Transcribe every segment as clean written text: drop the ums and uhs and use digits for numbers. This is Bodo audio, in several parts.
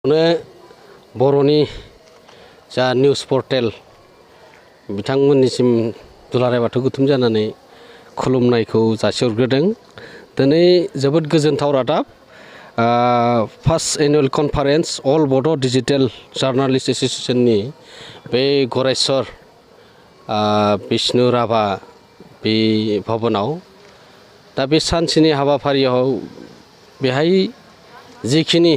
बर'नि जा निउस पर्टेल बिथांमोननिसिम दुलाराय बाथौ गुथुम जानानै खुलुमनायखौ जासिहरग्रोदों। दिनै जोबोद गोजोनथाव रादाब फार्स्ट एनुअल कनफारेन्स अल बड' डिजिटेल जार्नालिस्ट एस'सिएशननि बे गरेस्वर बिष्णु राभा बे भबनाव दा बे सानसेनि हाबाफारियाव बेहाय जिखिनि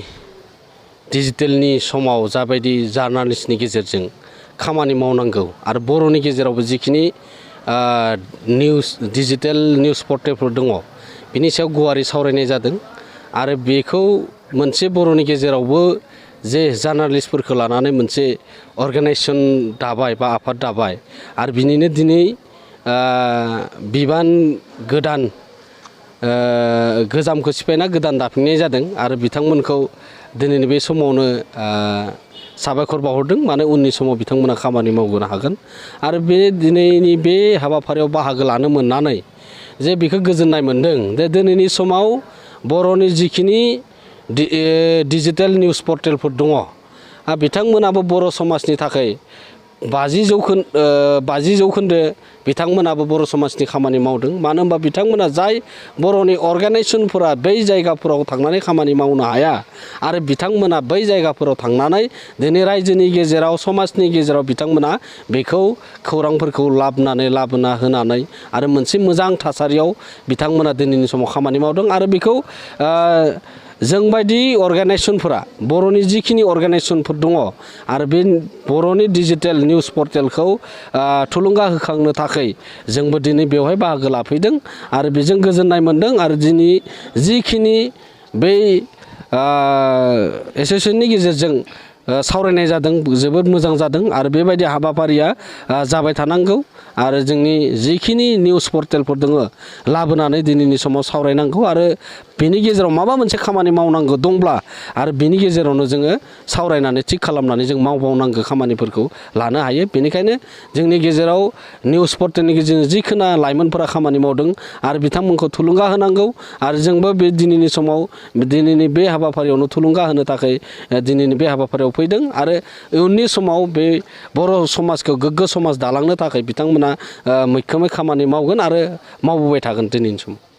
डिजिटेलनि समाव जाबायदि जार्नालिस्टनि गेजेरजों खामानि मावनांगौ आरो बर'नि गेजेरावबो जिखिनि निउस डिजिटेल निउस पर्टेलफोर दङ बिनि सायाव गुवारै सावरायनाय जादों आरो बेखौ मोनसे बर'नि गेजेरावबो जे जार्नालिस्टफोरखौ लानानै मोनसे अर्गानाइजेसन दाबाय बा आफाद दाबाय आरो बिनिनो दिनै बिबान गोदान गोजामखौ सिफायना गोदान दाफिननाय जादों आरो बिथांमोनखौ दिनैनि बे समावनो साबायखर बावहरदों। माने उननि समाव बिथांमोना खामानि मावनो हागोन आरो बे दिनैनि बे हाबाफारियाव बाहागो लानो मोननानै जे बेखौ गोजोननाय मोनदों। जे दिनैनि समाव बर'नि जिखिनि डिजिटेल निउस पर्टेलफोर दङ बिथांमोनाबो बर' समाजनि थाखाय 50 जौखोन्दो बिथांमोनाबो बर' समाजनि खामानि मावदों। मानो होनबा बिथांमोना जाय बर'नि अर्गानाइजेसनफोरा बै जायगाफोराव थांनानै खामानि मावनो हाया आरो बिथांमोना बै जायगाफोराव थांनानै दिनै रायजोनि गेजेराव समाजनि गेजेराव बिथांमोना बेखौ खौरांफोरखौ लाबोना होनानै आरो मोनसे मोजां थासारियाव बिथांमोना दिनैनि समाव खामानि मावदों आरो बेखौ जोंबायदि अर्गानाइजेसनफोरा बर'नि जिखिनि अर्गानाइजेसनफोर दङ आरो बे बर'नि डिजिटेल निउस पर्टेलखौ थुलुंगा होखांनो थाखाय जोंबो दिनै बेवहाय बाहागो लाफैदों आरो बेजों गोजोननाय मोनदों आरो दिनै जिखिनि बै एसोसिएशननि गेजेरजों सावरायनाय जादों जोबोद मोजां जादों आरो बेबायदि हाबाफारिया जाबाय थानांगौ आरो जोंनि जिखिनि निउस पर्टेलफोर दङ लाबोनानै दिनैनि समाव सावरायनांगौ आरो बेनि गेजेराव माबा मोनसे खामानि मावनांगौ दंब्ला आरो बेनि गेजेरावनो जोङो सावरायनानै थिग खालामनानै जों मावबावनांगौ खामानिफोरखौ लानो हायो। बेनिखायनो जोंनि गेजेराव निउस पर्टेलनि गेजेरजों जिखिनि लाइमोनफोरा खामानि मावदों आरो बिथांमोनखौ थुलुंगा होनांगौ आरो जोंबो बे दिनैनि समाव दिनैनि बे हाबाफारियावनो थुलुंगा होनो थाखाय दिनैनि बे हाबाफारियाव फैदों आरो इयुननि समाव बे बर' समाजखौ गोग्गो समाज दालांनो थाखाय बिथांमोना मैखोमै खामानि मावगोन आरो मावबोबाय थागोन दिनैनि समाव।